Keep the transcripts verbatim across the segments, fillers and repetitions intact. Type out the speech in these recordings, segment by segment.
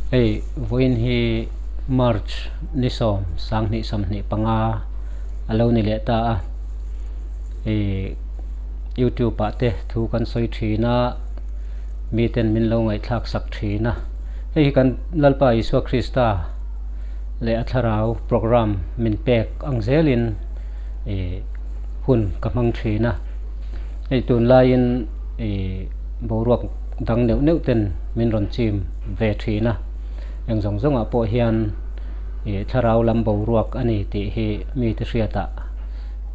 Hei, vawiin hi March ni sawm, sang hnih sawmhnih panga a lo ni leh ta a. Hei, YouTube-ah te thu kan sawi ṭhin a, miten min lo ngaihthlak sak ṭhin a. Hei hi kan Lalpa Isua Krista le a Thlarau program min pek ang zelin, hei, hun ka hmang ṭhin a. Hei, tunlaiin, hei, boruak dang neuh neuh ten min rawn chim ve ṭhin a. Eng zawng zawngah pawh hian, hei, thlarau lam boruak a ni tih hi mite hriatah,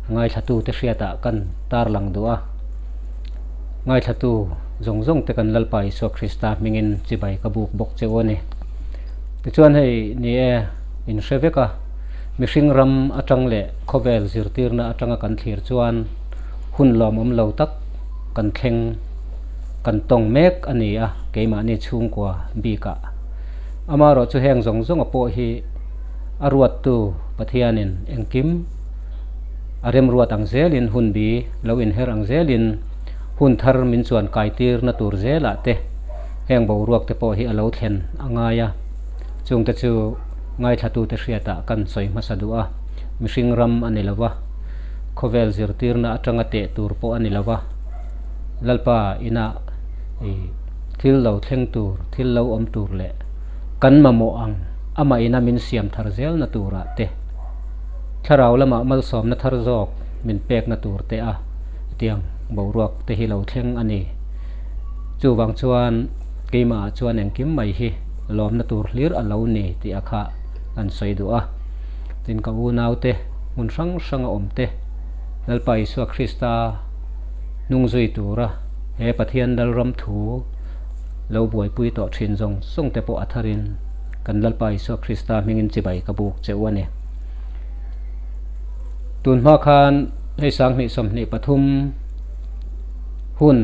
ngaithlatute hriatah kan tarlang duh a. Ngaithlatu zawng zawng te kan Lalpa Isua Krista hmingin chibai ka buk bawk che u a ni. Tichuan, hei, ni e, in hre vek a, mihring ram aṭang leh khawvel zirtirna aṭanga kan thlir chuan hun lawmawm lo tak kan thleng, kan tawng mek a ni a, keimahni chhungkua bikah. Amaherawhchu heng zawng zawnga pawh hi a ruattu Pathianin engkim a remruat ang zelin, hun bi lo inher ang zelin, hun thar min chuan kaitirna tur zelah te heng boruak te pawh hi a lo thlen a ngai a. Chungte chu ngaithlatute hriatah kan sawi hmasa duh a, mihring ram a ni lo va, khawvel zirtirna aṭanga teh tur pawh a ni lo va, Lalpa ina, i, thil lo thleng tur, thil lo awm tur leh kan mamawh ang, ama ina min siam thar zelna turah te, thlarau lamah malsawmna thar zawk min pekna tur te a, tiang boruak te hi lo thleng a ni. Chuvang chuan keimahah chuan engkim mai hi lawmna tur hlir a lo ni tih a kha kan sawi duh a. Tin, ka unaute, hmun hrang hranga awm te, Lalpa Isua Krista hnungzui tura he Pathian lalram thu lo buaipui tawh ṭhin zawng zawng te pawh a tharin kan Lalpa Isua Krista hmingin chibai ka buk che u a ni. Tun hma khan hei sang hnih sawmhnih pathum hun,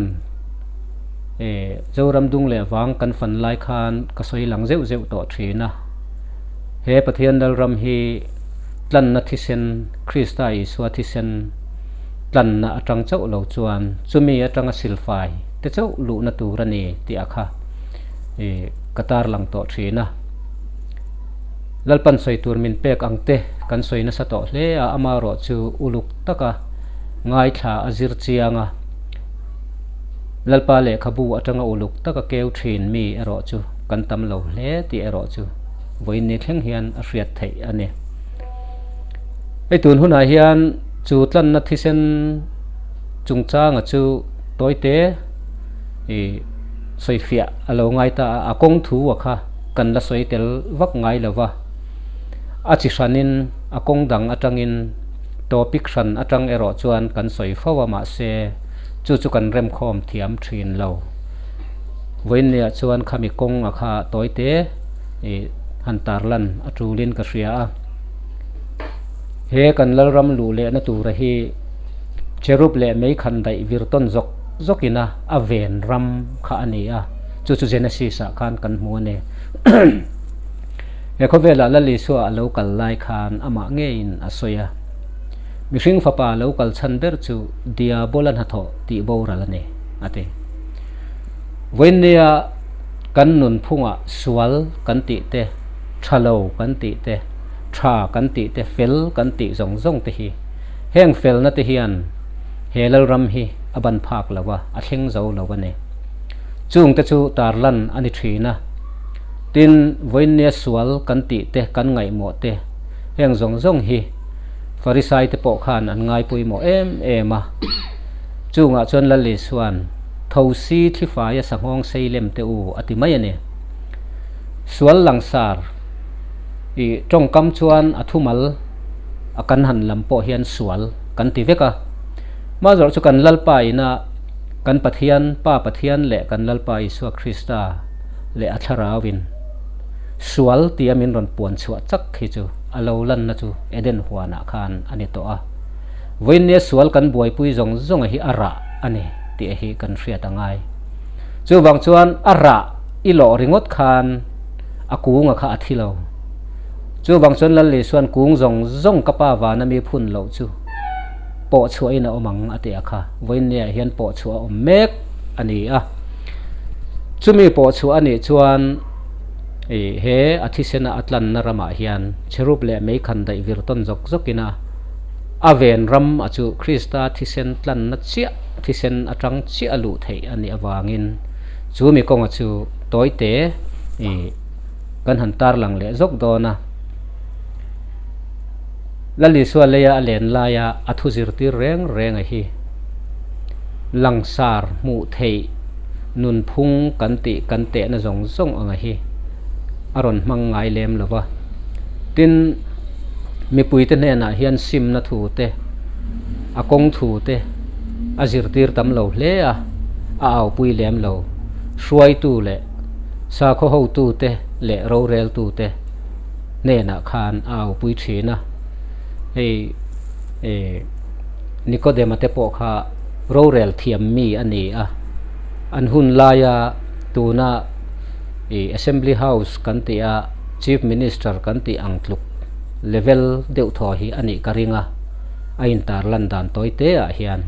eh, Zoram dung leh vang kan fan lai khan ka sawi lang zeuh zeuh tawh ṭhin a. He Pathian lalram hi tlanna thisen, Krista Isua thisen tlanna aṭang chauh lo chuan chumi aṭanga silfai te chauh luhna tur a ni tih a kha, eh, ka tarlang tawh ṭhin a. Lalpan sawi tur min pek ang te kan sawi nasa tawh hle a, amaherawhchu uluk taka ngaithla a zir chiang a, Lalpa lehkhabu aṭanga uluk taka keu ṭhin mi erawh chu kan tam lo hle tih erawh chu vawiin ni thleng hian a hriat theih a ni. Hei, tun hunah hian chu tlanna thisen chungchanga chu tawite, i, sawifiah a lo ngai ta a, a kawng thu a kha kan la sawi tel vak ngai lo va. A chi hranin a kawng dang aṭangin topic hran aṭang erawh chuan kan sawi fo a, mahse chu chu kan remkhawm thiam ṭhin lo. Vawiin niah chuan khami kawng a kha tawite, i, han tarlan a ṭulin ka hria a. He kan lalram luh lehna tura hi cherub leh meikhandaih vir tawn zawk zawk ina a ven ram kha a ni a. Chu chu Genesis-ah khan kan hmu a ni. He khawvela Lal Isua a lo kal lai khan amah ngeiin a sawi a. Mihring fapa lo kal chhan ber chu Diabola hnathawh tih boral a ni, a ti. Vawiin nia kan nunphungah sual kan tih te, ṭha lo kan tih te, ṭha kan tih te, fel kan tih zawng zawng te hi, heng felna te hian he lalram hi a ban phak lo va, a thleng zo lo a ni. Chungte chu tarlan a ni ṭhin a. Tin, vawiin nia sual kan tih te, kan ngaihmawh te, heng zawng zawng hi Farisai te pawh khan an ngai pawimawh em em a. Chungah chuan Lal Isuan, "Thosi thlifaia sanghawng sei lem te u," a ti mai a ni. Sual langsar, i, ṭawngkam chuan a thumal a kan han lam pawh hian sual kan ti vek a. Mahse chu kan Lalpa ina, kan Pathian, Pa Pathian leh kan Lalpa Isua Krista leh a Thlarauvin sual tia min rawn puan chhuah chak hi chu a lo lanna chu Eden huanah khan a ni tawh a. Vawiin nia sual kan buaipui zawng zawng a hi a rah a ni tih a hi kan hriat a ngai. Chuvang chuan a rah i lawh ringawt khan a kung a kha a thi lo. Chuvang chuan Lal Isuan, "Kung zawng zawng ka Pa vana mi phun loh chu pawh chhuahin a awm ang," a ti a kha. Vawiin niah hian pawh chhuah a awm mek a ni a. Chumi pawh chhuah a nih chuan Ei, he a thisena a tlanna ramah hian cherub leh meikhan daih vir tawn zawk zawkin a, a ven ram a chu Krista thisen tlanna chiah, thisen aṭang chiah a luh theih a nih avangin, chu mi kawnga chu tawite, ei, kan han tarlang leh zawk dawn a. Lal Isua leia a len laia a thu zirtir reng reng a hi, langsar hmuh theih nunphung kan tih kan tehna zawng zawng anga hi a rawn hmang ngai lem lo va. Tin, mipuite hnenah hian simna thu te, a kawng thu te a zirtir tam lo hle a, a aupui lem lo. Hruaitu leh sakhaw hotute leh roreltute hnenah khan a aupui ṭhin a. Hei, e, Nikodema te pawh kha rorel thiam mi a ni a. An hun laia tuna, e, Assembly House kan tih a, Chief Minister kan tih ang tluk level deuh thaw hi a nih ka ring a, a intarlan dan tawite ah hian.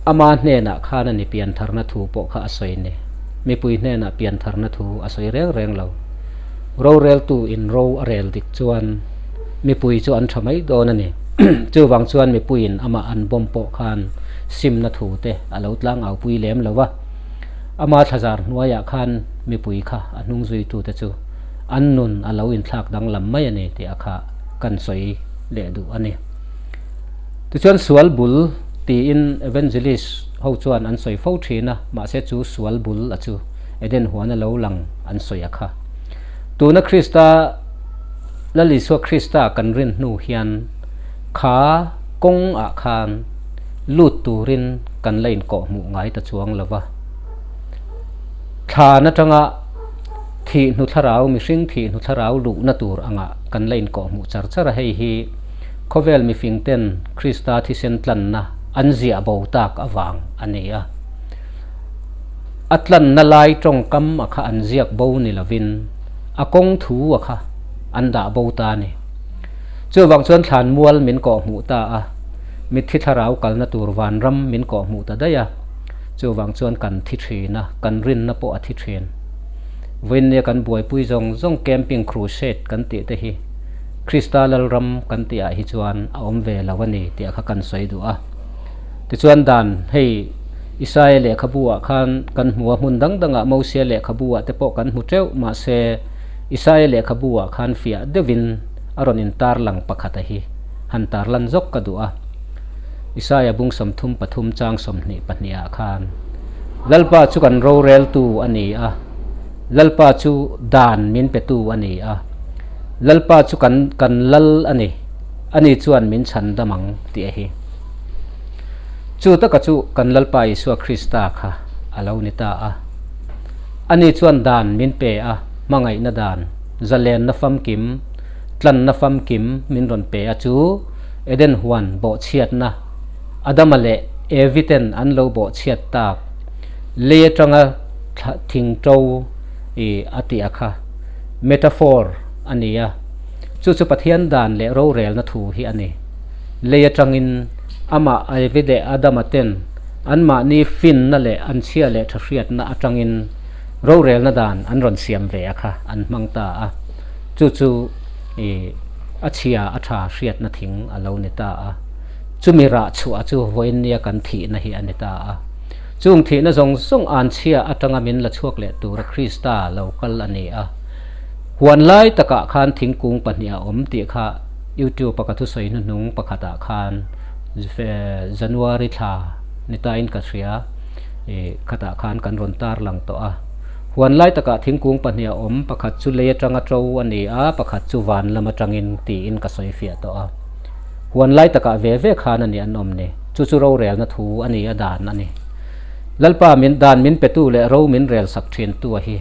Ama hnenah khan a ni piantharna thu pawh kha a sawi ni. Mipui hnenah piantharna thu a sawi reng reng lo. Roreltu in ro a rel dik chuan mipui chu an ṭha mai dawn a ni. Chuvang chuan mipuiin amah an bawm pawh khan simna thu te a lo tlang aupui lem lo va. Ama thlazar hnuaiah khan mipui kha a hnungzuitute chu an nun a lo inthlak danglam mai a ni tih a kha kan sawi leh duh a ni. Tichuan, sual bul tiin evangelist ho chuan an sawi fo ṭhin a, mahse, chu sual bul a chu Eden huan a lo lang an sawi a kha. Tuna Krista, Lal Isua Krista kan rin hnu hian kha kawngah khan lut turin kan la inkawhhmuh ngai ta chuang lo va. Thlan aṭanga thih hnu thlarau, mihring thih hnu thlarau luhna tur anga kan la inkawhhmuh char char a, hei hi khawvel mifingten Krista thisen tlanna an ziah bo tak avang a ni a. A tlanna lai ṭawngkam a kha an ziak bo ni lovin, a kawng thu a kha an dah bo ta ni. Chuvang chuan thlan mual min kawhhmuh ta a, mitthi thlarau kalna tur vanram min kawhhmuh ta daih a. Chuvang chuan kan thi ṭhin a, kan rinna pawh a thi ṭhin. Vawiin nia kan buaipui zawng zawng, camping, crusade kan tih te hi Krista lalram kan tihah hi chuan a awm ve lo a ni tih a kha kan sawi duh a. Tichuan, dan hei Isaia lehkhabuah khan kan hmu a, hmun dang dangah Mosia lehkhabuah te pawh kan hmu teuh, mahse, Isaia lehkhabuah khan fiah deuhin a rawn intarlang pakhat a hi han tarlan zawk ka duh a. Isaia bung sawmthum pathum chang sawmhnih pahnihah khan, Lalpa chu kan roreltu a ni a, Lalpa chu dan min petu a ni a, Lalpa chu kan, kan lal a ni, ani chuan min chhandam ang tih a hi. Chu taka chu kan Lalpa Isua Krista kha a lo ni ta a. Ani chuan dan min pe a, hmangaihna dan, zalenna famkim, tlanna famkim min rawn pe a chu, Eden huan bawhchhiatna, Adama leh Evi ten an lo bawhchhiat tak, lei aṭanga thla-, thing ṭo i a tih a kha, metaphor a ni a. Chu chu Pathian dan leh rorelna thu hi a ni. Lei aṭangin amah Evi leh Adama ten anmahni finna leh an chhia leh ṭha hriatna aṭangin rorelna dan an rawn siam ve a kha, an hmang ta a. Chu chu, i, a chhia a ṭha hriatna thing a lo ni ta a. Chumi rah chhuah chu vawiin nia kan thihna hi a ni ta a. Chung thihna zawng zawng an chhia aṭanga min la chhuak leh tura Krista lo kal a ni a. Huan lai takah khan thingkung pahnih a awm tih kha YouTube-a ka thusawi hnuhnung pakhatah khan, eh, January thla ni tain ka hria, eh, khatah khan kan rawn tarlang tawh a. Huan lai takah thingkung pahnih a awm, pakhat chu lei aṭanga ṭo a ni a, pakhat chu van lam aṭangin tiin ka sawi fiah tawh a. Huan lai takah ve ve khan a ni an awm ni. Chu chu rorelna thu a ni a, dan a ni. Lalpa min, dan min petu leh ro min rel sak ṭhintu a hi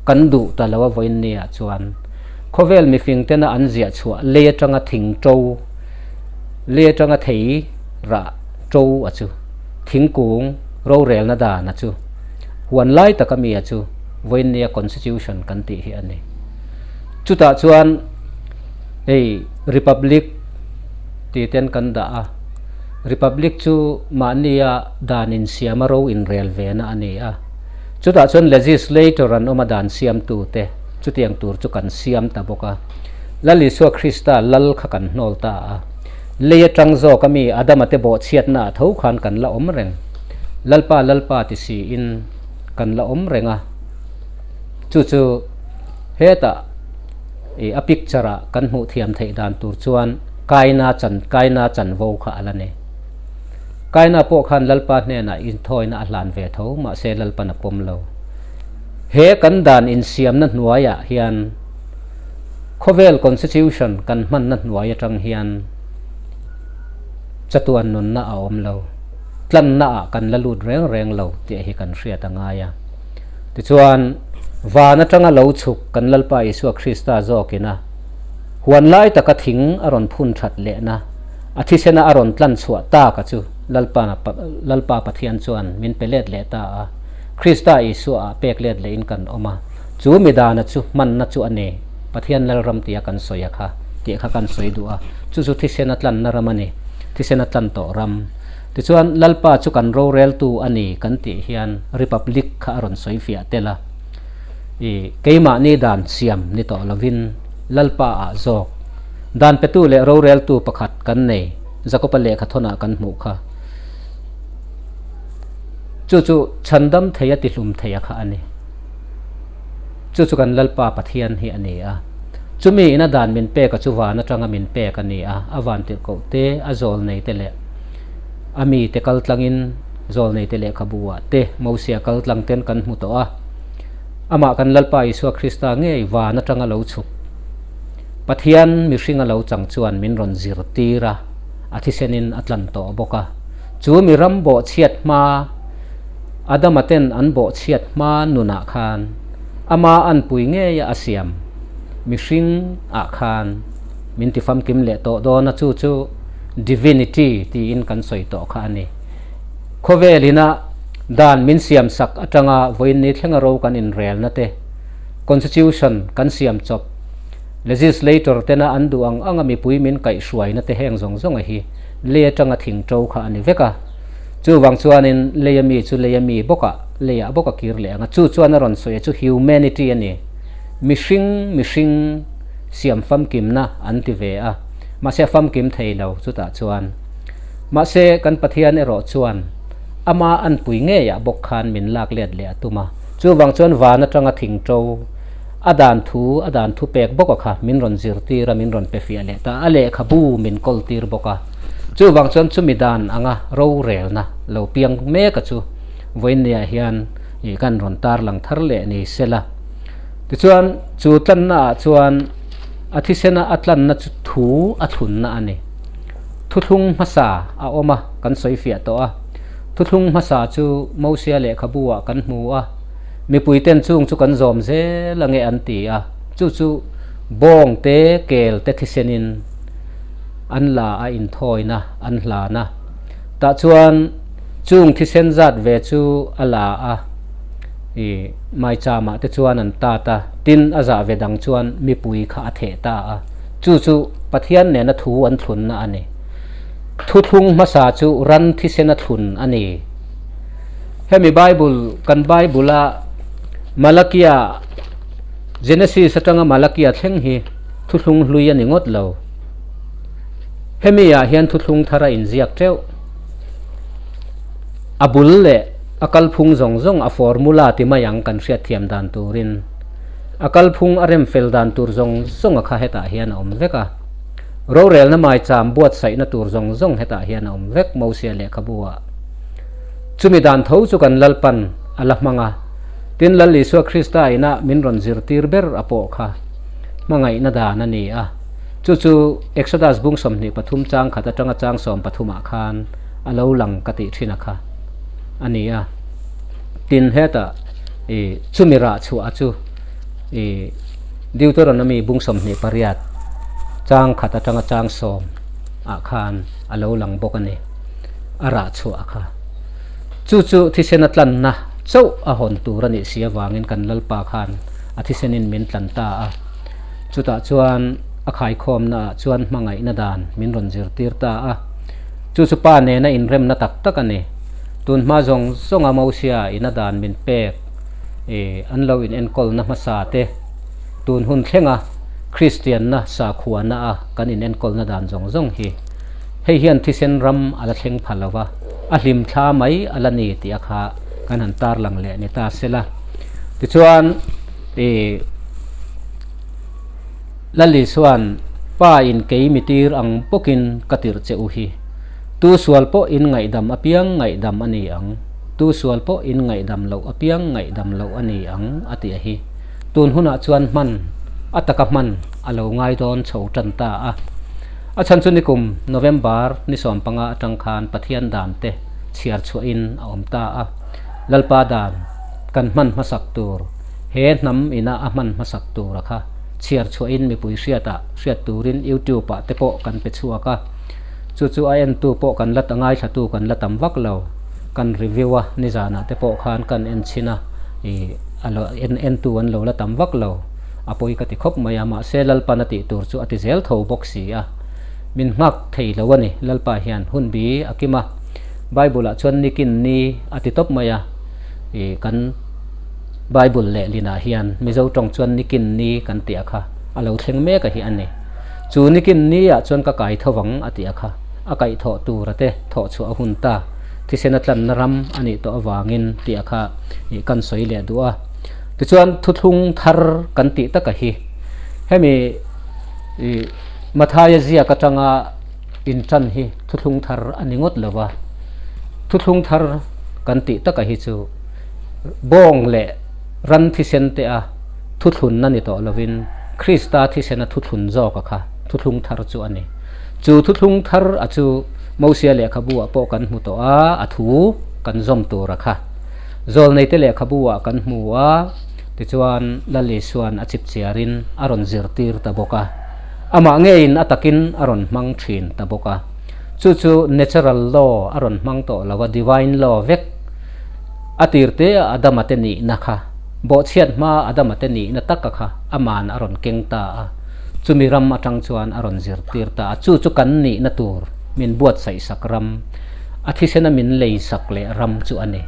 kan duh ta lo a vawiin niah chuan. Khawvel mifingtena an ziah chhuah lei aṭanga thing ṭo, lei aṭanga thei rah ṭo a chu, thingkung rorelna dan a chu, huan lai taka mi a chu, vawiin nia constitution kan tih hi a ni. Chutah chuan hei republic tih ten kan dah a, republic chu mahnia dan insiama ro inrel vena a ni a. Chutah chuan legislator an awm a, dan siamtu te, chutiang tur chu kan siam ta bawk a. Lal Isua Krista lal kha kan hnawl ta a. Lei aṭang zawk a mi Adama te bawhchhiatna a tho khan kan la awm reng. Lalpa, Lalpa ti si in kan la awm reng a. Chu chu heta i a picture-a kan hmuh thiam theih dan tur chuan Kaina chan, Kaina chanvo kha a la ni. Kaina pawh khan Lalpa hnenah inthawina a hlan ve tho, mahse Lalpan a pawm lo. He kan dan insiamna hnuaiah hian khawvel constitution kan hmanna hnuai aṭang hian chatuan nunna a awm lo. Tlanna ah kan la lut reng reng lo tih hi kan hriat a ngai a. Tichuan, van aṭanga lo chhuk kan Lalpa Isua Krista zawkin a, huan lai taka thing a rawn phun ṭhat lehna, a thisena a rawn tlan chhuah taka chu Lalpa, Lalpa Pathian chuan min pe let leh ta a. Krista Isua a pek let leh in kan awm a. Chu mi dana chu hmanna chu a ni. Pathian lalram tia kan sawi a kha, tih kha kan sawi duh a. Chu chu thisena tlanna ram a ni. Thisena tlan tawh ram. Tichuan, Lalpa chu kan roreltu a ni kan tih hian Republic kha a rawn sawi fiah tel a. I, keimahni dan siam ni tawh lovin, Lalpa ah zawk dan petu leh roreltu pakhat kan nei. Jakoba lehkhathawnah kan hmuh kha. Chu chu chhandam thei a, tihlum thei a kha a ni. Chu chu kan Lalpa Pathian hi a ni a. Chumi ina dan min pek a chu van aṭanga min pek a ni a. A vantirhkoh te, a zawlnei te leh a mi te kaltlangin, zawlnei te lehkhabu ah te, Mosia kaltlang ten kan hmu tawh a. Amah kan Lalpa Isua Krista ngei van aṭanga lo chhuk. Pathian mihring a lo chang chuan min rawn zirtir a, a thisenin a tlan tawh bawk a. Chu mi ram bawhchhiat hma, Adama ten an bawhchhiat hma nunah khan, ama anpui ngeia a siam mihring ah khan min tifamkim leh tawh dawn a, chu chu divinity tiin kan sawi tawh kha a ni. Khawvelin a dan min siamsak aṭanga vawiin ni thlenga ro kan inrelna te, constitution kan siam chawp, legislator tena an duh ang anga mipui min kaihhruaina te heng zawng zawng a hi lei aṭanga thingṭo kha a ni vek a. Chuvang chuanin lei a mi chu lei a mi bawk a, leiah bawk a kir leh ang a. Chu chuan a rawn sawi a chu humanity a ni. Mihring, mihring siam famkimna an ti ve a. Mahse, a famkim thei lo chutah chuan. Mahse, kan Pathian erawh chuan ama anpui ngeiah bawk khan min lak let leh a tum a. Chuvang chuan van aṭanga thingṭo, a dan thu, a dan thu pek bawk a kha min rawn zirtir a, min rawn pe fiah leh ta a, lehkhabu min kawltir bawk a. Chuvang chuan chumi dan anga rorelna lo piang mek a chu vawiin niah hian i kan rawn tarlang thar leh ni sela. Tichuan, chu tlanna ah chuan a thisena a tlanna chu thu a thlunna a ni. Thuthlung hmasa a awm a, kan sawi fiah tawh a. Thuthlung hmasa chu Mosia lehkhabu ah kan hmu a. Mipuiten chung chu kan zawm zel ang e an ti a. Chu chu bawng te, kel te thisenin an la a, inthawina an hlan a. Tah chuan chung thisen zat ve chu a la a, i, maicham ah te chuan an tat a, tin a zah ve dang chuan mipui kha a theh ta a. Chu chu Pathian nena thu an thlunna a ni. Thuthlung hmasa chu ran thisena thlun a ni. Hemi Bible, kan Bible-a Malakia, Genesis aṭanga Malakia thleng hi thuthlung hlui a ni ngawt lo. Hemiah hian thuthlung thar a inziak teuh. A bul leh a kalphung zawng zawng, a formula ti mai ang kan hriat thiam dan turin, a kalphung a remfel dan tur zawng zawng a kha hetah hian a awm vek a. Rorelna maicham buatsaihna tur zawng zawng hetah hian a awm vek, Mosia lehkhabu ah. Chumi dan tho chu kan Lalpan a la hmang a. Tin, Lal Isua Krista ina min rawn zirtir ber a pawh kha hmangaihna dan a ni a. Chu chu Exodus bung sawmhnih pathum chang khat aṭanga chang sawm pathum ah khan a lo lang ka tih ṭhin a kha a ni a. Tin, heta, i, chumi rah chhuah a chu, i, Deuteronomy bung sawmhnih pariat chang khat aṭanga chang sawm ah khan a lo lang bawk a ni, a rah chhuah a kha. Chu chu thisena tlanna chauh a hawn tur a nih si avangin kan Lalpa khan a thisenin min tlan ta a. Chutah chuan a khaikhawmna ah chuan hmangaihna dan min rawn zirtir ta a. Chu chu Pa nena inremna tak tak a ni. Tun hma zawng zawnga Mosia ina dan min pek, e, an lo inenkawlna hmasa te, tun hun thlenga Kristianna sakhuana a kan inenkawlna dan zawng zawng hi, hei hian thisen ram a la thleng pha lo va, a hlim thla mai a la ni tih a kha kan han tarlang leh ni ta sela. Tichuan, e, Lal Isuan, Pa in kei mi tir ang bawkin ka tirh che u hi. Tu sual pawh in ngaihdam apiang ngaihdam a ni ang. Tu sual pawh in ngaihdam loh apiang ngaihdam loh a ni ang, a ti a hi. Tun hunah chuan hman, a taka hman, a lo ngai dawn chho ṭan ta a. A chhan chu nikum November ni sawmpanga aṭang khan Pathian dan te chhiar chhuahin a awm ta a. Lalpa dan kan hman hmasak tur, he hnam ina a hman hmasak tur a kha chhiar chhuahin mipui hriata hriat turin YouTube-ah te pawh kan pe chhuak a. Chu chu a entu pawh kan la, a ngaithlatu kan la tam vak lo. Kan review a, nizanah te pawh khan kan en chhin a. I, a lo, en, entu an lo la tam vak lo. A pawi ka ti khawp mai a, mahse Lalpan a tih tur chu a ti zel tho bawk si a. Min nghak thei lo a ni, Lalpa hian hunbi a kim a. Bible-ah chuan nikin ni a ti tawp mai a. I, kan Bible leh linah hian Mizo ṭawng chuan nikin ni kan tih a kha a lo thleng mek a hi a ni. Chu nikin ni-ah chuan ka kai tho vang a tih a kha, a kaih thawh tur a te thawh chhuah a hun ta. Thisena tlanna ram a nih tawh avangin tih a kha, i, kan sawi leh duh a. Tichuan thuthlung thar kan tih tak a hi, hemi, i, Mathaia ziak aṭanga inṭan hi thuthlung thar a ni ngawt lo va. Thuthlung thar kan tih tak a hi chu bawng leh ran thisen te a thuthlunna ni tawh lovin, Krista thisena thuthlun zawk a kha thuthlung thar chu a ni. Chu thuthlung thar a chu Mosia lehkhabuah pawh kan hmu tawh a, a thu kan zawm tur a kha. Zawlneite lehkhabuah kan hmu a, tichuan Lal Isuan a chipchiarin a rawn zirtir ta bawk a. Amah ngeiin a takin a rawn hmang ṭhin ta bawk a. Chu chu natural law a rawn hmang tawh lo a, divine law vek. A tirte Adama te nihna kha, bawhchhiat hma Adama te nihna tak a kha, aman a rawn keng ta a. Chumi ram aṭang chuan a rawn zirtir ta a. Chu chu kan nihna tur, min buatsaih sak ram, a thisena min lei sak leh ram chu a ni.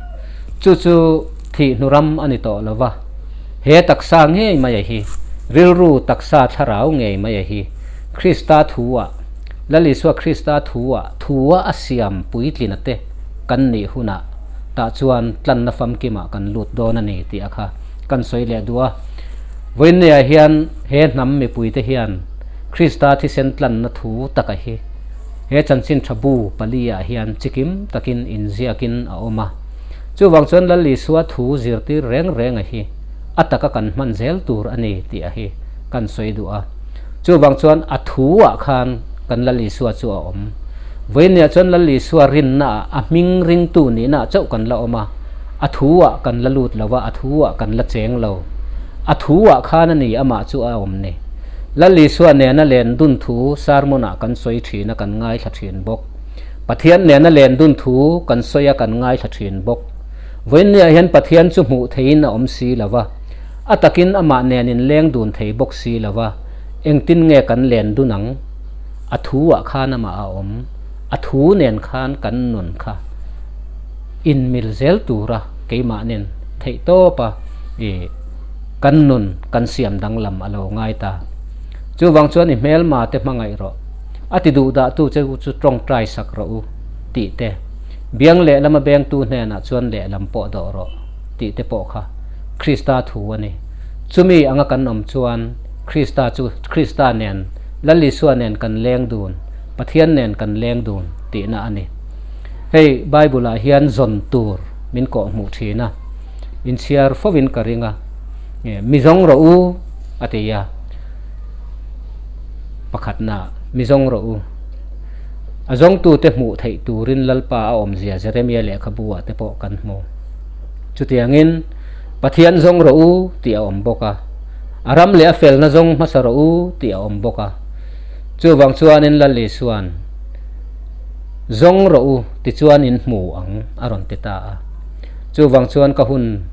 Chu chu thih hnu ram a ni tawh lo va. He taksa ngei mai a hi, rilru taksa thlarau ngei mai a hi, Krista thu-ah, Lal Isua Krista thu-ah, thu-a a siam puitlina te kan nih hunah tah chuan tlanna famkimah kan lut dawn a ni tih a kha kan sawi leh duh a. Vawiinah hian he hnam mipuite hian Krista thisen tlanna thu tak a hi, he chanchin ṭha bu paliah hian chikim takin inziakin a awm a. Chuvang chuan Lal Isua thu zirtir reng reng a hi, a taka kan hman zel tur a ni tih a hi kan sawi duh a. Chuvang chuan a thu-ah khan kan Lal Isua chu a awm. Vawiinah chuan Lal Isua rinna a hming ringtu nihna chauh kan la awm a. A thu-ah kan la lut lo va, a thu-ah kan la cheng lo. A thu-ah khan a ni, amah chu a awm ni. Lal Isua nena len dun thu sermon-ah kan sawi ṭhin a, kan ngaithla ṭhin bawk. Pathian nena len dun thu kan sawi a, kan ngaithla ṭhin bawk. Vawiinah hian Pathian chu hmuh theihin a awm si lo va. A takin amah nen inleng dun thei bawk si lo va. Engtin nge kan len dun ang? A thu-ah khan amah a awm. A thu nen khan kan nun kha inmil zel tura keimahnin theih tawpa, i, kan nun kan siam danglam a lo ngai ta. Chuvang chuan i hmelma te hmangaih rawh. A ti duhdahtu che chu ṭawngṭai sak rawh u tih te. Biang lehlama bengtu hnenah chuan lehlam pawh dawh rawh tih te pawh kha Krista thu a ni. Chumi anga kan awm chuan Krista chu, Krista nen, Lal Isua nen kan leng dun, Pathian nen kan leng dun tihna a ni. Hei Bible-ah hian zawn tur min kawhhmuh ṭhin a, inchhiar fovin ka ring a, nge, mi zawng rawh u a ti a. Pakhatna, mi zawng rawh u. A zawngtute hmuh theih turin Lalpa a awmzia Jeremia lehkhabuah te pawh kan hmu. Chutiangin, Pathian zawng rawh u tih a awm bawk a. A ram leh a felna zawng hmasa rawh u tih a awm bawk a. Chuvang chuanin Lal Isuan, zawng rawh u, tichuan in hmu ang, a rawn ti ta a. Chuvang chuan ka hun,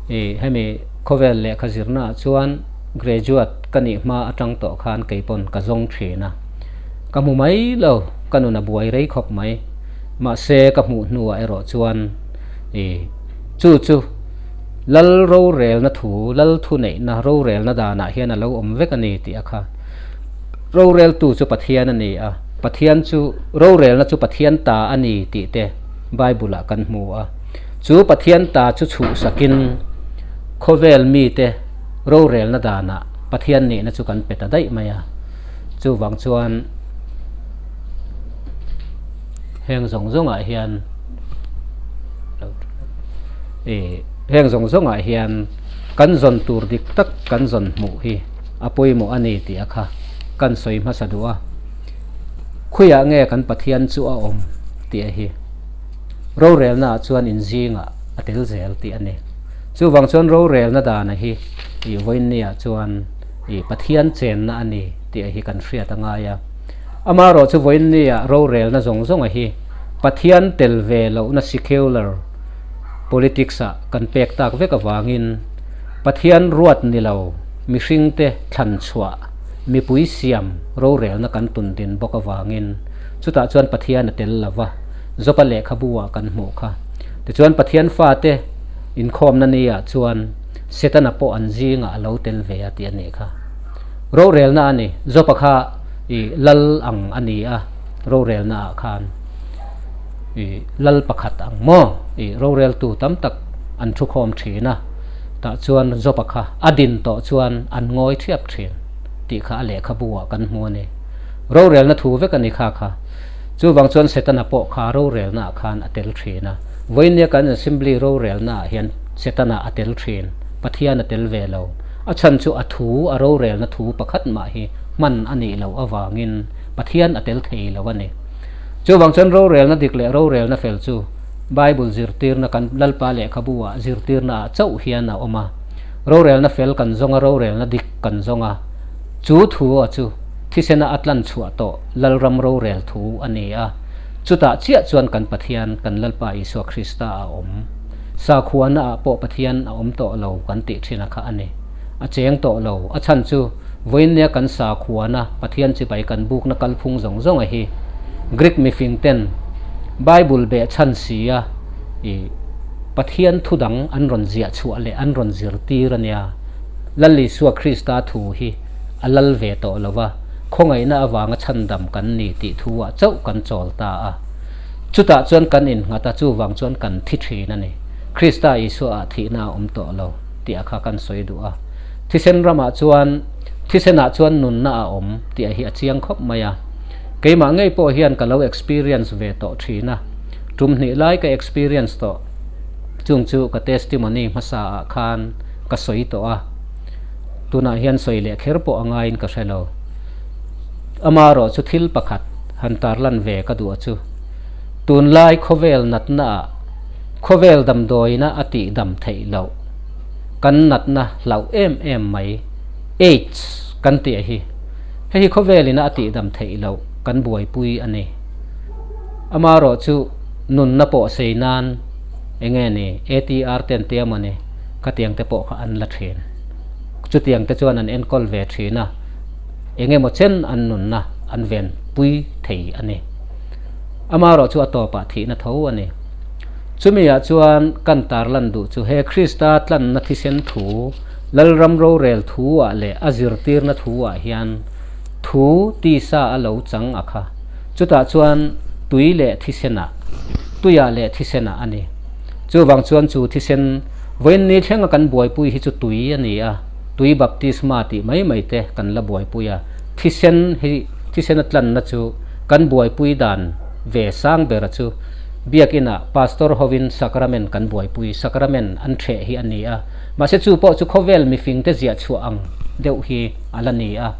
i, hemi khawvel lehkha zirnaah chuan graduate ka nih hma aṭang tawh khan kei pawn ka zawng ṭhin a. Ka hmu mai lo, ka nun a buai rei khawp mai. Mahse, ka hmuh hnuah erawh chuan, i, chu chu Lal rorelna thu, Lal thuneihna rorelna danah hian a lo awm vek a ni tih a kha. Roreltu chu Pathian a ni a. Pathian chu, rorelna chu Pathian ta a ni tih te Bible-ah kan hmu a. Chu Pathian ta chu chhuhsakin khawvel mite rorelna danah Pathian nihna chu kan pe ta daih mai a. Chuvang chuan heng zawng zawngah hian, e, heng zawng zawngah hian kan zawn tur dik tak kan zawn hmuh hi a pawimawh a ni tih a kha kan sawi hmasa duh a. Khuiah nge kan Pathian chu a awm tih a hi rorelnaah chuan inzingah a tel zel tih a ni. Chuvang chuan rorelna dana hi i vawiin niah chuan i Pathian chenna a ni tih a hi kan hriat a ngai a. Amarawh chu vawiin niah rorelna zawng zawng a hi Pathian tel ve lohna secular politics-ah kan pek tak vek avangin, Pathian ruat ni lo, mihringte thlan chhuah, mipui siam rorelna kan tun din bawk avangin, chutah chuan Pathian a tel lo va, Joba lehkhabuah kan hmuh kha. Tichuan Pathian fate inkhawmna niah chuan Setana pawh an zingah a lo tel ve a tih a nih kha. Rorelna a ni, Joba kha i lal ang a ni a, rorelnaah khan i lal pakhat ang maw, i roreltu tam tak an thukhawm ṭhin a, tah chuan Joba kha a din tawh chuan an ngawi thiap ṭhin tih kha a lehkhabuah kan hmu a ni. Rorelna thu vek a ni kha kha. Chuvang chuan Setana pawh kha rorelnaah khan a tel ṭhin a. Vawiin nia kan assembly rorelnaah hian Setana a tel ṭhin, Pathian a tel ve lo. A chhan chu a thu, a rorelna thu pakhat mah hi hman a nih loh avangin Pathian a tel thei lo a ni. Chuvang chuan rorelna dik leh rorelna fel chu Bible zirtirna kan Lalpa lehkhabuah zirtirnaah chauh hian a awm a. Rorelna fel kan zawng a, rorelna dik kan zawng a. Chu thu a chu thisena a tlan chhuah tawh lalram rorel thu a ni a. Chutah chiah chuan kan Pathian, kan Lalpa Isua Krista a awm. Sakhuanaah pawh Pathian a awm tawh lo kan tih ṭhin a kha a ni. A cheng tawh lo, a chhan chu vawiin nia kan sakhuana Pathian chibai kan bukna kalphung zawng zawng a hi Greek mifingten Bible beh chhan si a, i Pathian thu dang an rawn ziah chhuah leh an rawn zirtir a nia. Lal Isua Krista thu hi a lal ve tawh lo va, khawngaihna avanga chhandam kan ni tih thu ah chauh kan chawl ta a. Chutah chuan kan innghat a, chuvang chuan kan thi ṭhin a ni. Krista Isua ah thihna a awm tawh lo tih a kha kan sawi duh a. Thisen ramah chuan, thisenah chuan nunna a awm tih a hi a chiang khawp mai a. Keimah ngei pawh hian ka lo experience ve tawh ṭhin a. Tum hnih lai ka experience tawh. Chung chu ka testimony hmasaah khan ka sawi tawh a. Tunah hian sawi leh kher pawh a ngaiin ka hre lo. Amarawh chu thil pakhat han tarlan ve ka duh a chu. Tunlai khawvel natnaah, khawvel damdawiina a tihdam theih loh, kan natna hlauh em em mai, AIDS kan tih a hi, hei hi khawvelin a tihdam theih loh kan buaipui a ni. Amarawh chu nunna pawh sei nan, eng nge ni, A T R ten te emaw ni, khatiang te pawh kha an la ṭhin. Chutiang te chuan an enkawl ve ṭhin a, eng emaw chen an nunna an venpui thei a ni. Amarawh chu a tawpah thihna tho a ni. Chumi ah chuan kan tarlan duh chu he Krista tlanna thisen thu, lalram rorel thu ah leh a zirtirna thu ah hian thu tisa a lo chang a kha. Chutah chuan tui leh thisenah, tuiah leh thisenah a ni. Chuvang chuan chu thisen, vawiin ni thlenga kan buaipui hi chu tui a ni a, tui baptisma tih mai mai te kan la buaipui a. Thisen hi, thisen a tlanna chu kan buaipui dan ve sang ber a chu, biak inah pastor hovin sacrament kan buaipui, sacrament an ṭheh hi a ni a. Mahse chu pawh chu khawvel mifingte ziah chhuah ang deuh hi a la ni a.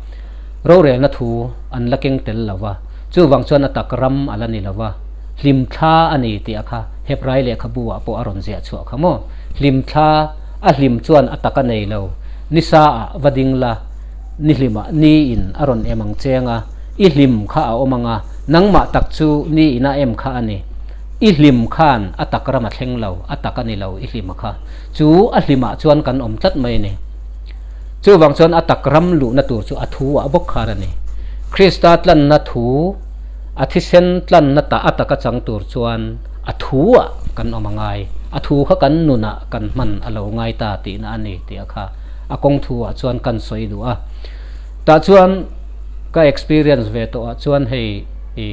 Rorelna thu an la keng tel lo va. Chuvang chuan a tak ram a la ni lo va. Hlim thla a ni tih a kha, Hebrai lehkhabu ah pawh a rawn ziah chhuah kha maw. Hlim thla, a hlim chuan a tak a nei lo. Nisa ah va ding la, ni hlimah ni in a rawn em ang cheng a. I hlim kha a awm ang a, nangmah tak chu ni in a em kha a ni. I hlim khan a tak ram a thleng lo, a tak a ni lo i hlim kha. Chu a hlimah chuan kan awm tlat mai a ni. Chuvang chuan a tak ram luhna tur chu a thu ah bawk khan a ni. Krista tlanna thu, a thisen tlanna ta, a taka chang tur chuan a thu ah kan awm a ngai. a thu kha kan nuna kan hman a lo ngai ta tina a ni tia kha a kawng thu ah chuan kan sawi duh a. Tah chuan ka experience ve tawh ah chuan hei, i,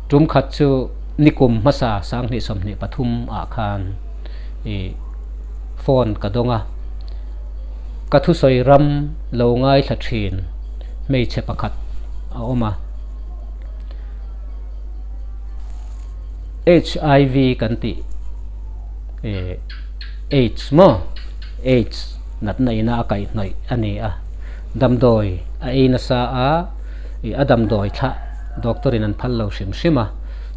tum khat chu nikum hmasa sang hnih sawmhnih pathum ah khan, i, phone ka dawng a, ka thusawi ram lo ngaithla ṭhin hmeichhe pakhat a awm a. H I V kan tih, eh, AIDS maw? AIDS natna ina a kaihhnawih a ni a. Damdawi a ei nasa a, i, a damdawi thla doctor-in an phal lo hrim hrim a.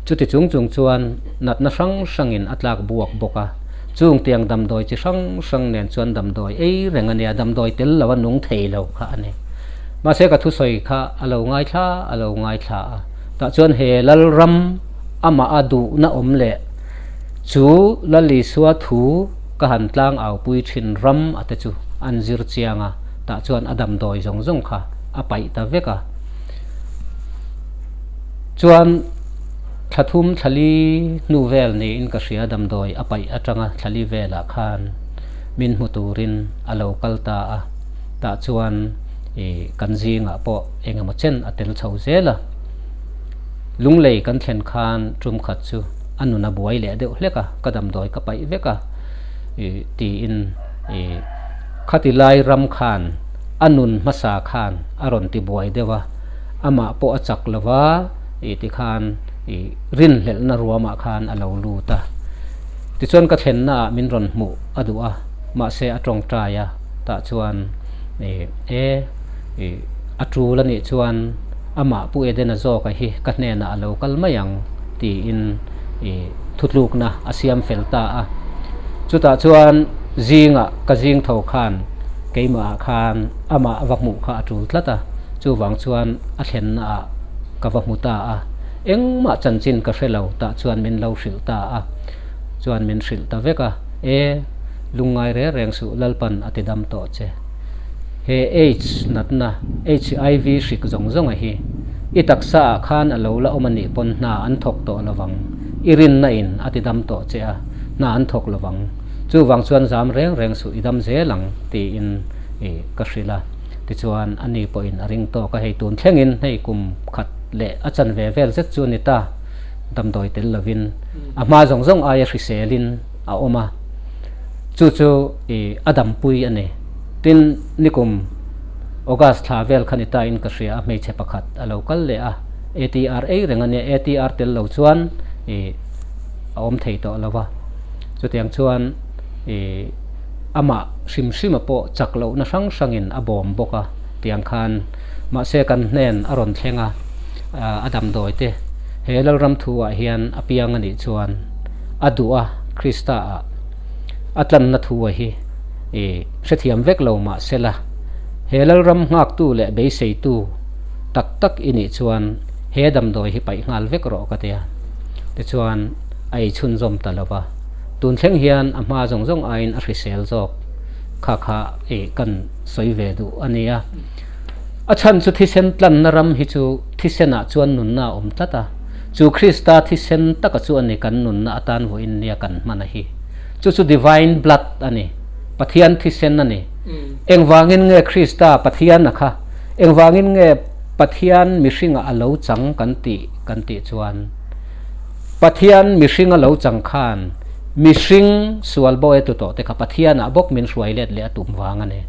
Chuti chung chung chuan natna hrang hrangin a tlak buak bawk a. Chung tiang damdawi chi hrang hrang nen chuan damdawi ei reng a nia, damdawi tel lo a nung thei lo kha a ni. Mahse, ka thusawi kha a lo ngaithla, a lo ngaithla a. Tah chuan he lalram amah a duhna awm leh chu Lal Isua thu ka han tlang aupui ṭhin ram a te chu an zir chiang a. Tah chuan a damdawi zawng zawng kha a paih ta vek a. Chuan thla thum thla li hnu vel niin ka hria, damdawi a paih aṭanga thla li velah khan min hmu turin a lo kal ta a. Tah chuan, i, kan zingah pawh engemaw chen a tel chho zel a. Lunglei kan thlen khan tum khat chu a nun a buai leh deuh hlek a, ka damdawi ka paih vek a, i, tiin, i, khati lai ram khan a nun hmasa khan a rawn ti buai deuh a, amah pawh a chak lo va, i, ti khan, i, rinhlelhna ruamah khan a lo lut a. Tichuan ka thlennaah min rawn hmuh a duh a, mahse a ṭawngṭai a, tah chuan, i, e, i, a tul a nih chuan amah Pu Eden-a zawk a hi ka hnenah a lo kal mai ang, tiin, i, thutlukna a siam fel ta a. Chutah chuan zingah ka zing tho khan keimahah khan amah va hmuh kha a tul tlat a, chuvang chuan a thlennaah ka va hmu ta a. Engmah chanchin ka hre lo, tah chuan min lo hrilh ta a. Chuan min hrilh ta vek a, e, lungngai reng reng suh, Lalpan a ti dam tawh che. He AIDS natna, H I V hrik zawng zawng a hi i taksaah khan a lo la awm a nih pawn hna an thawk tawh lovang, i rinna in a ti dam tawh che a, hna an thawk lovang. Chuvang chuan zam reng reng suh, i dam zel ang, tiin, i, ka hrilh a. Tichuan ani pawhin a ring tawk a, hei tun thlengin hei kum khat leh a chanve vel zet chu a ni ta, damdawi tel lovin, a hma zawng zawng aia hriselin a awm a. Chu chu, i, a dampui a ni. Tin, nikum August thla vel kha ni ta in ka hria, a hmeichhe pakhat a lo kal leh a, A T R ei reng a nia, A T R tel lo chuan, i, a awm thei tawh lo va. Chutiang chuan, i, amah hrim hrima pawh chak lohna hrang hrangin a bawm bawk a, tiang khan mahse kan hnen a rawn thleng a, a, a damdawi te. He lalram thuah hian a piang a nih chuan a duh a, Kristaah a tlanna thu a hi, i, hrethiam vek lo mah sela, he lalram nghaktu leh beiseitu tak tak i nih chuan he damdawi hi paih nghal vek rawh ka ti a. Tichuan a ei chhunzawm ta lo va. Tun thleng hian a hma zawng zawng aiin a hrisel zawk kha kha, i, kan sawi ve duh a nia. A chhan chu thisen tlanna ram hi chu thisenah chuan nunna a awm tlat a. Chu Krista thisen taka chu a ni kan nunna atan vawiin nia kan hman a hi. Chu chu divine blood a ni. Pathian thisen a ni. Engvangin nge Krista Pathian a kha? Engvangin nge Pathian mihringa a lo chang kan tih, kan tih chuan, Pathian mihringa lo chang khan mihring sual bo e tu tawh te kha Pathianah bawk min hruai let leh a tum vang a ni.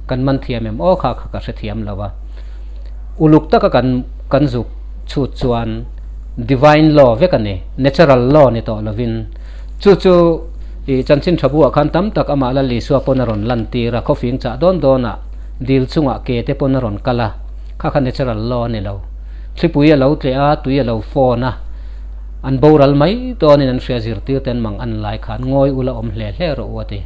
Kan man thiam em? Aw, kha kha ka hre thiam lo va. Uluk taka kan, kan zuk chhut chuan divine law vek a ni, natural law ni tawh lovin. Chu chu, i, chanchin ṭha buah khan tam tak amah Lal Isua pawn a rawn lantir a, khawfing chah dawn dawnah dil chungah ke te pawn a rawn kal a, kha kha natural law a ni lo. Thlipui a lo tleh a, tui a lo fawn a, an boral mai dawnin an hria zirtirte an mangang lai khan ngawi ula awm hle hle rawh u a ti.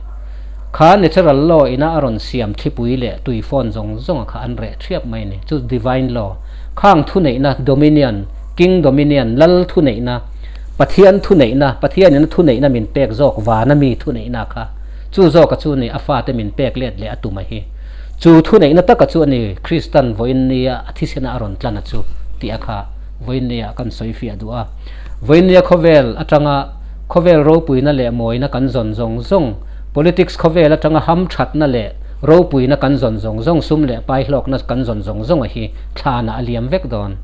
Kha natural law ina a rawn siam thlipui leh tui fawn zawng zawng kha an reh thiap mai ni. Chu divine law. Khang thuneihna, dominion, king dominion, lal thuneihna, Pathian thuneihna, Pathianin a thuneihna min pek zawk, vana mi thuneihna kha chu zawka chu ni, a fate min pek let leh a tum a hi. Chu thuneihna taka chu a ni Kristan vawiin nia a thisena a rawn tlan a chu, tia kha vawiin nia kan sawi fiah duh a. Vawiin nia khawvel aṭanga khawvel ropuina le mawina kan zawn zawng zawng, politics khawvel atanga hamṭhatna le ropuina kan zawn zawng zawng, sum le pai hlawkna kan zawn zawng zawng a hi thlana a liam vek dawn.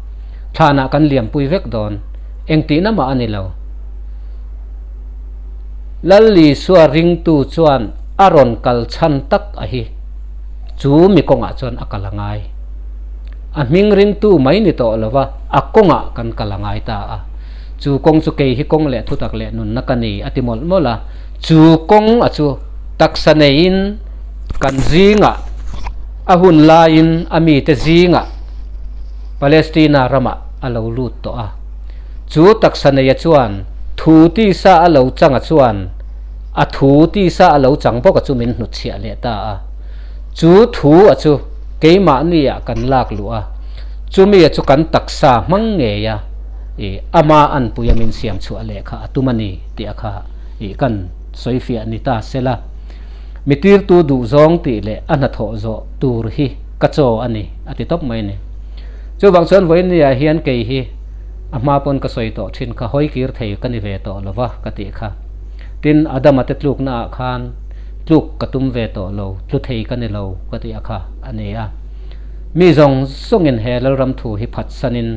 Thlana kan liampui vek dawn. Engtin am a ni lo. Lal Isua ringtu chuan a rawn kal chhan tak a hi. Chu mi kawngah chuan a kal a ngai. A hming ringtu mai ni tawh lova, a kawngah kan kal a ngai ta a. Chu kawng chu kei hi kawng leh thutak leh nunna ka ni a ti mawlh mawlh a. Chu kawng a chu taksa neiin kan zingah, a hun laiin a mite zingah Palestina ramah a lo lut tawh a. Chu taksa neia chuan thu tisa a lo changa chuan a thu tisa a lo chang bawka chu min hnutchhiah leh ta a. Chu thu a chu keimahniah kan lak luh a. Chumi a chu kan taksa hmang ngei a. I, ama anpuia min siam chhuah leh kha a tum a ni tih a kha, i, kan sawi fiah ni ta sela. Mi tirtu duh zawng tih leh a hnathawh zawh tur hi ka chaw a ni, a ti tawp mai a ni. Chuvang chuan vawiinniah hian kei hi a hma pawn ka sawi tawh ṭhin kha, hawi kir thei ka ni ve tawh lo va ka tih kha. Tin, Adama te tluknaah khan tluk ka tum ve tawh lo, tlu thei ka ni lo ka tih a kha a ni a. Mi zawng zawngin he lalram thu hi phatsanin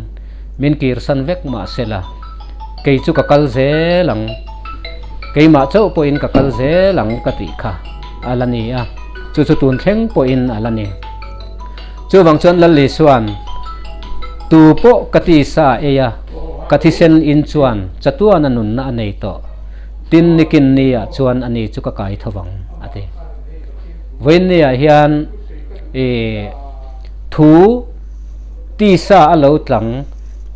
min kirsan vek mah sela, kei chu ka kal zel ang, keimah chauh pawhin ka kal zel ang ka tih kha a la ni a. Chu chu tun thleng pawhin a la ni. Chuvang chuan Lal Isuan, tu pawh ka tisa ei a, ka thisen in chuan chatuana nunna a nei tawh. Tin, nikin niah chuan ani chu ka kai tho vang, a ti. Vawiinniah hian, e, thu tisa a lo tlang,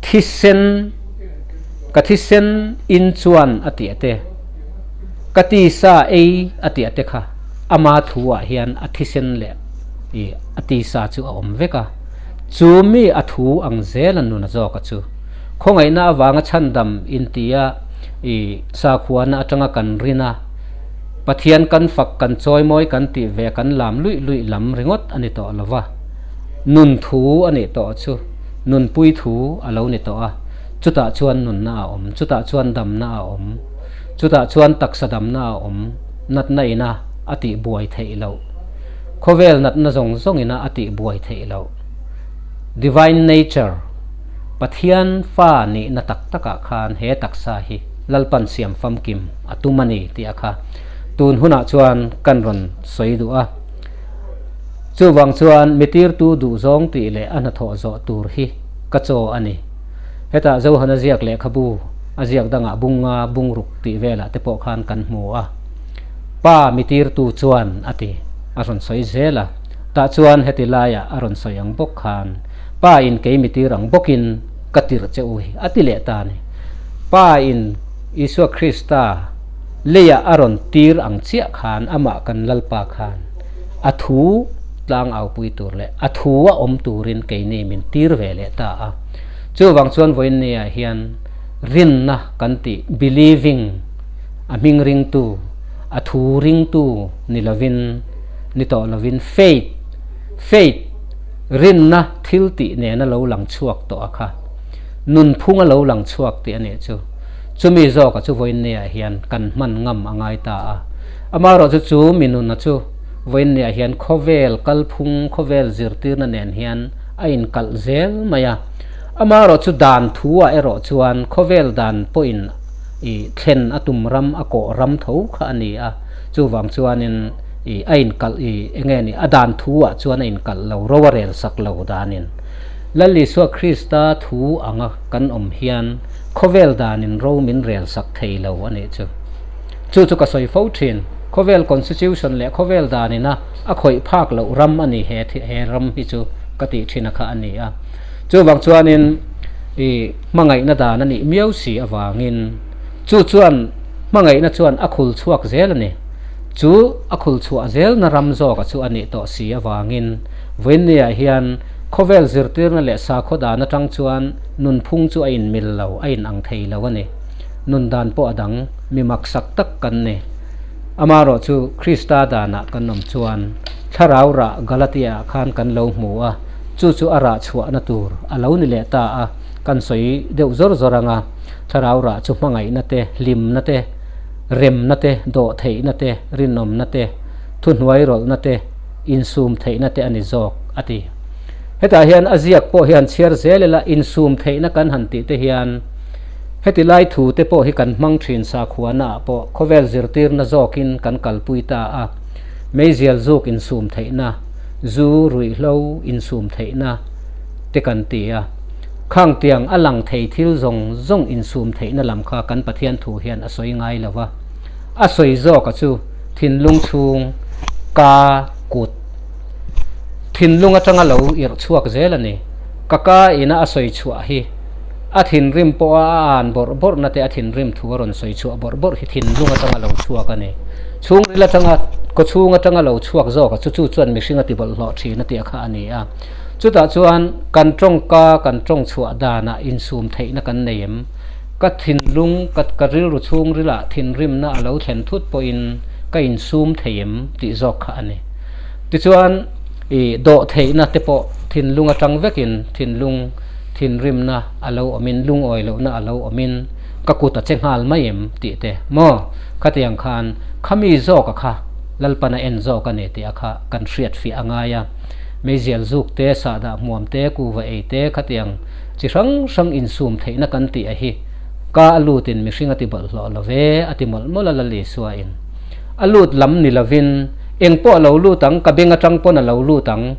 thisen, ka thisen in chuan a ti a te. Ka tisa ei a ti a te kha. Ama thuah hian a thisen leh, i, a tisa chu a awm vek a. Chu mi a thu ang zel a nuna zawk a chu. Khawngaihna avanga chhandam intia, i, sakhuana atanga kan rin a, Pathian kan fak, kan chawimawi kan tih ve, kan lam luih luih lam ringawt a ni tawh lo va. Nun thu a nih tawh chu, nunpui thu a lo ni tawh a. Chutah chuan nunna a awm, chutah chuan damna a awm, chutah chuan taksa damna a awm, natna ina a tih buai theih loh. Khawvel natna zawng zawng ina a tih buai theih loh. Divine nature, Pathian fa nihna tak takah khan he taksa hi Lalpan siam famkim a tum a ni tih a kha tun hunah chuan kan rawn sawi duh a. Chuvang chuan mi tirtu duh zawng tih leh a hnathawh zawh tur hi ka chaw a ni. Hetah Johana ziak lehkhabu a ziak dangah bung nga, bung ruk tih velah te pawh khan kan hmu a. Pa mi tirtu chuan a ti, a rawn sawi zel a. Tah chuan heti laia a rawn sawi ang bawk khan, Pa in kei mi tir ang bawkin ka tirh che u hi, a ti leh ta ni. Pa in Isua Krista leia a rawn tir ang chiah khan amah kan Lalpa khan a thu tlang aupui tur leh a thu a awm turin keini min tir ve leh ta a. Chuvang chuan vawiinniah hian rinna kan tih, believing, a hming ringtu, a thu ringtu ni lovin, ni tawh lovin, faith, faith, rinna thil tih nena lo lang chhuak tawh a kha. Nunphunga lo lang chhuak tih a nih chu. Chumi zawka chu vawiinniah hian kan hman ngam a ngai ta a. Amarawh chu chu mi nuna chu vawiinniah hian khawvel kalphung, khawvel zirtirna nen hian a inkalh zel mai a. Amarawh chu dan thu ah erawh chuan khawvel dan pawhin i thlen a tum ram, a kawh ram tho kha a ni a. Chuvang chuanin i a inkalh, i eng nge ni, a dan thu ah chuan a inkalh lo, ro a rel sak lo danin. Lal Isua Krista thu anga kan awm hian khawvel danin ro min rel sak thei lo a nih chu. Chu chu ka sawi fo ṭhin. Khawvel constitution leh khawvel danin a, a khawih phak loh ram a ni he thi-, he ram hi chu ka tih ṭhin a kha a ni a. Chuvang chuanin i hmangaihna dan a nih miau si avangin, chu chuan hmangaihna chuan a khul chhuak zel a ni. Chu a khul chhuah zelna ram zawka chu a nih tawh si avangin, vawiinniah hian khawvel zirtirna leh sakhaw dan aṭang chuan nunphung chu a inmil lo, a inang thei lo a ni. Nun dan pawh a dang, mi maksak tak kan ni. Amarawh chu Krista danah kan awm chuan, Thlarau rah Galatia khan kan lo hmu a, chu chu a rah chhuahna tur a lo ni leh ta a, kan sawi deuh zawr zawr ang a, Thlarau rah chu hmangaihna te, hlimna te, remna te, dawhtheihna te, rinawmna te, thuhnuoirawlhna te, insum theihna te a ni zawk a ti. Hetah hian a ziak pawh hian chhiar zel ila insum theihna kan han tih te hian, heti lai thu te pawh hi kan hmang ṭhin, sakhuanaah pawh khawvel zirtirna zawkin kan kalpui ta a. Meizial zuk insum theihna, zu ruihhlo insum theihna te kan ti a. Khang tiang a lang thei thil zawng zawng insum theihna lam kha kan Pathian thu hian a sawi ngai lo va. A sawi zawka chu thinlung chhung, ka, kut, thinlung aṭanga lo irh chhuak zel a ni. Ka ka ina a sawi chhuah hi, a thinrim pawha a an bawrh bawrhna te, a thinrim thu a rawn sawi chhuah bawrh bawrh hi thinlung aṭanga lo chhuak a ni. Chhungril aṭanga, kawchhung aṭanga lo chhuak zawka chu, chu chuan mihring a tibawlhhlawh ṭhin a tih kha a ni a. Chutah chuan kan ṭawngka, kan ṭawng chhuah dana insum theihna kan nei em? Ka thinlung, ka, ka rilru chhungrilah thinrimna a lo thlen thut pawhin ka insum thei em tih zawk kha a ni. Tichuan, i, dawhtheihna te pawh thinlung aṭang vekin thinlung, thinrimna a lo awmin, lungawi lohna a lo awmin, ka kut a che nghal mai em tih te maw? Khatiang khan khami zawka kha Lalpan a en zawk a ni tih kha kan hriat fiah a ngai a. Meizial zuk te, sahdah hmuam te, kuva ei te, khatiang chi hrang hrang insum theihna kan tih a hi, ka a lutin mihring a tibawlhhlawh lo ve, a ti mawlh mawlh a Lal Isuain. A lut lam ni lovin, eng pawh a lo lut ang, ka beng aṭang pawn a lo lut ang,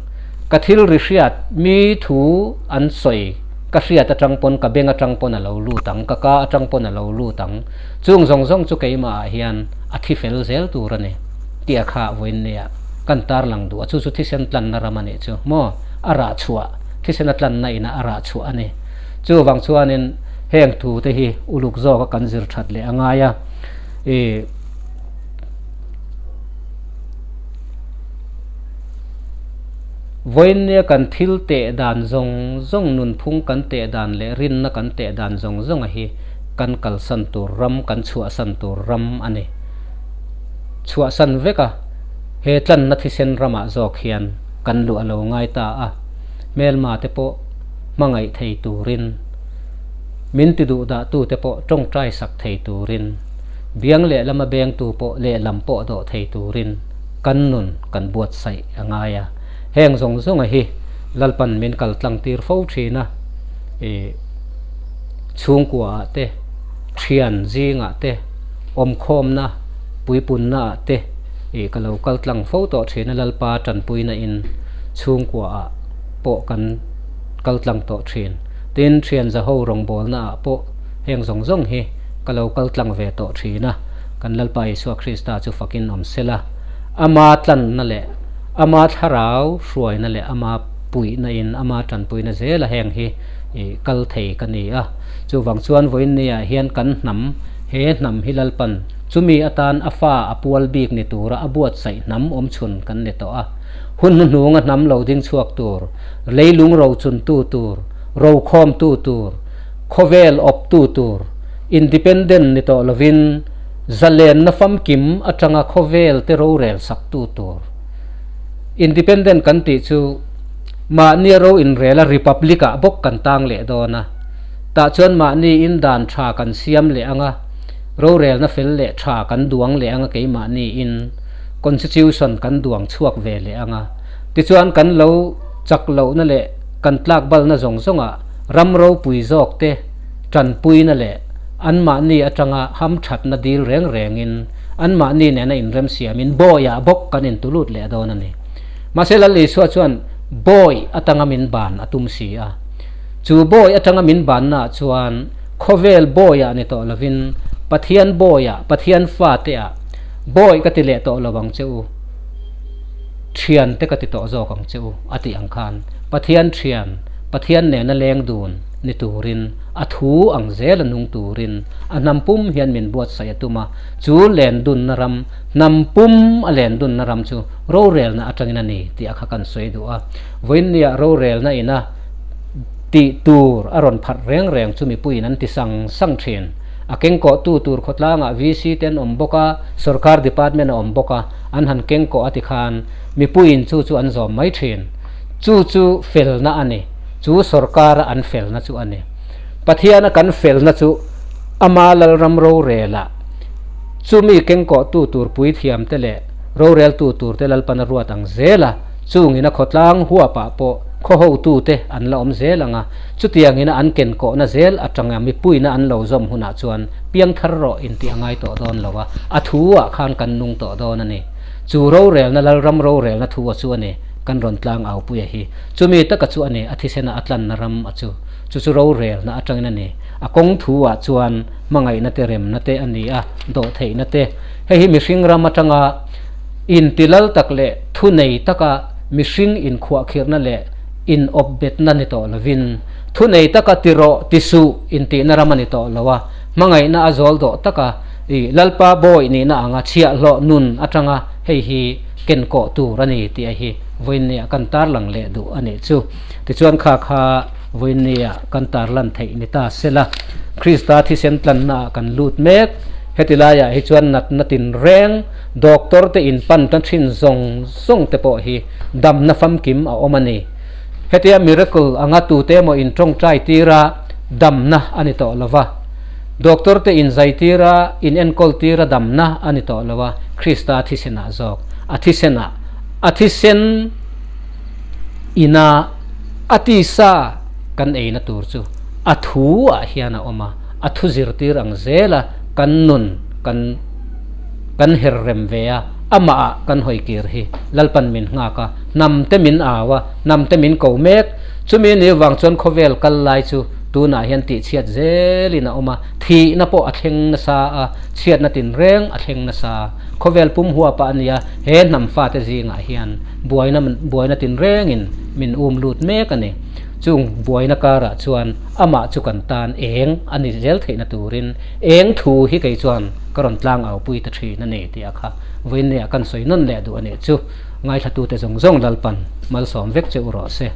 ka thil ri hriat, mi thu an sawi, ka hriat aṭang pawn, ka beng aṭang pawn a lo lut ang, ka ka aṭang pawn a lo lut ang. Chung zawng zawng chu keimahah hian a thi fel zel tur a ni tih kha vawiin nia kan tarlang duh a. Chu chu thisen tlanna ram a nih chu maw? A rah chhuah, thisen a tlanna ina a rah chhuah a ni. Chuvang chuanin heng thu te hi uluk zawka kan zir ṭhat leh a ngai a. I, vawiin nia kan thil teh dan zawng zawng, nunphung kan teh dan leh rinna kan teh dan zawng zawng a hi kan kalsan tur ram, kan chhuahsan tur ram a ni. Chhuahsan vek a, he tlanna thisen ramah zawk hian kan luah lo ngai ta a. Hmelma te pawh hmangaih thei turin, min tiduhdahtute pawh ṭawngṭai sak thei turin, biang leh lama bengtu pawh lehlam pawh dawh thei turin kan nun kan buatsaih a ngai a. Heng zawng zawng a hi Lalpan min kaltlangtir fo ṭhin a, i, chhungkuaah te, ṭhian zingah te, awmkhawmna, puipunnaah te, i, ka lo kaltlang fo tawh ṭhin a, Lalpa ṭanpuinain chhungkuaah pawh kan kaltlang tawh ṭhin. Tin, ṭhian zaho rawngbawlnaah pawh heng zawng zawng hi ka lo kaltlang ve tawh ṭhin a, kan Lalpa Isua Krista chu fakin awm sela. Ama tlanna leh ama thlarau hruaina leh ama puihnain, ama ṭanpuina zela heng hi, i, kal thei ka ni a. Chuvang chuan vawiin niah hian kan hnam, he hnam hi Lalpan chumi atan a fa a pual bik ni tura a buatsaih hnam awm chhun kan ni tawh a. Hun hnuhnunga hnam lo ding chhuak tur, leilung ro chuntu tur, ro khawmtu tur, khawvel awptu tur, independent ni tawh lovin, zalenna famkim aṭanga khawvel te rorel saktu tur. Independent kan tih chu mahnia ro inrela republic-ah bawk kan tang leh dawn a. Tah chuan mahni in dan ṭha kan siam leh ang a, rorelna fel leh ṭha kan duang leh ang a, keimahni in constitution kan duang chhuak ve leh ang a. Tichuan kan lo chak lohna leh kan tlakbalna zawng zawnga ram ropui zawk te ṭanpuina leh anmahni aṭanga hamṭhatna dil reng rengin anmahni nena inremsiamin bawiah bawk kan intulut leh dawn a ni. Mahse, Lal Isua chuan bawi aṭanga min ban a tum si a. Chu bawi aṭanga min bannaah chuan khawvel bawiah ni tawh lovin, Pathian bawiah, Pathian fateah bawi ka ti leh tawh lo ang che u, ṭhian te ka ti tawh zawk ang che u, a tih ang khan, Pathian ṭhian, Pathian nena leng dun ni turin, a thu ang zel a nung turin, a hnam pum hian min buatsaih a tum a. Chu len dunna ram, hnam pum a len dunna ram chu rorelna aṭangin a ni tih kha kan sawi duh a. Vawiin niah rorelna ina tih tur a rawn pharh reng reng chu mipuiin an ti sang sang ṭhin. A kengkawhtu tur khawtlangah V C te an awm bawk a, sorkar department a awm bawk a, an han kengkawh a ti khan mipuiin chu chu an zawm mai ṭhin. Chu chu felna a ni. Chu sorkara an felna chu a ni. Pathiana kan felna chu ama lalram rorela Chu mi kengkawhtu tur puithiam te le roreltu tur te Lalpan a ruat ang zel a, chungin a khawtlang huapah pawh khaw hotu te an la awm zel ang a, chutiangin an kenkawhna zel atanga mipuina an lo zawm hunah chuan piangthar rawh inti a ngai tawh dawn lo a, a thu ah khan kan nung tawh dawn a ni. Chu rorelna, lalram rorelna thu a chu a ni, kan rawn tlang aupui a hi. Chumi taka chu a ni, a thisena a tlanna ram a chu. Chu chu rorelna atangin a ni. A kawng thu ah chuan hmangaihna te, remna te a ni a, dawhtheihna te. Hei hi mihring ram atanga inti lal tak leh thunei taka mihring inkhuahkhirhna leh inawpbetna ni tawh lovin, thunei taka ti rawh, ti suh intihna ram a ni tawh lo a, hmangaihna a zawldawh taka, i, Lalpa bawi nihna anga chhiahhlawh nun atanga hei hi kenkawh tur a ni tih a hi vawiinah kan tarlang leh duh a nih chu. Tichuan kha kha vawiinah kan tarlan theih ni ta sela, Krista thisen tlanna ah kan lut mek. Heti laiah hi chuan natna tinreng, doctor te in pan tan ṭhin zawng zawng te pawh hi damna famkim a awm a ni. Hetia miracle anga tute emaw in ṭawngṭai tira damna a ni tawh lo va. Doctor te in zai tira, in enkawl tira damna a ni tawh lo va. Krista thisenah zawk. A thisenah, a thisen ina a tisa kan eina tur chu a thu ah hian a awm a, a thu zirtir ang zela kan nun, kan, kan her rem ve a, amah ah kan hawi kir hi Lalpan min nghak a, hnam te min au a, hnam te min ko mek. Chumi ni vang chuan khawvel kal lai chu tunah hian tihchhiat zelin a awm a, thihna pawh a thleng nasa a, chhiatna tinreng a thleng nasa. Khawvel pum huapa a nia, he hnam fate zingah hian buaina, buaina tinrengin min um lut mek a ni. Chung buaina karah chuan amah chu kan tan eng a ni zel theihna turin eng thu hi kei chuan ka rawn tlang aupui ta ṭhin a ni tih a kha vawiinah kan sawi nawn leh duh a nih chu. Ngaithlatute zawng zawng Lalpan malsawm vek che u rawh se.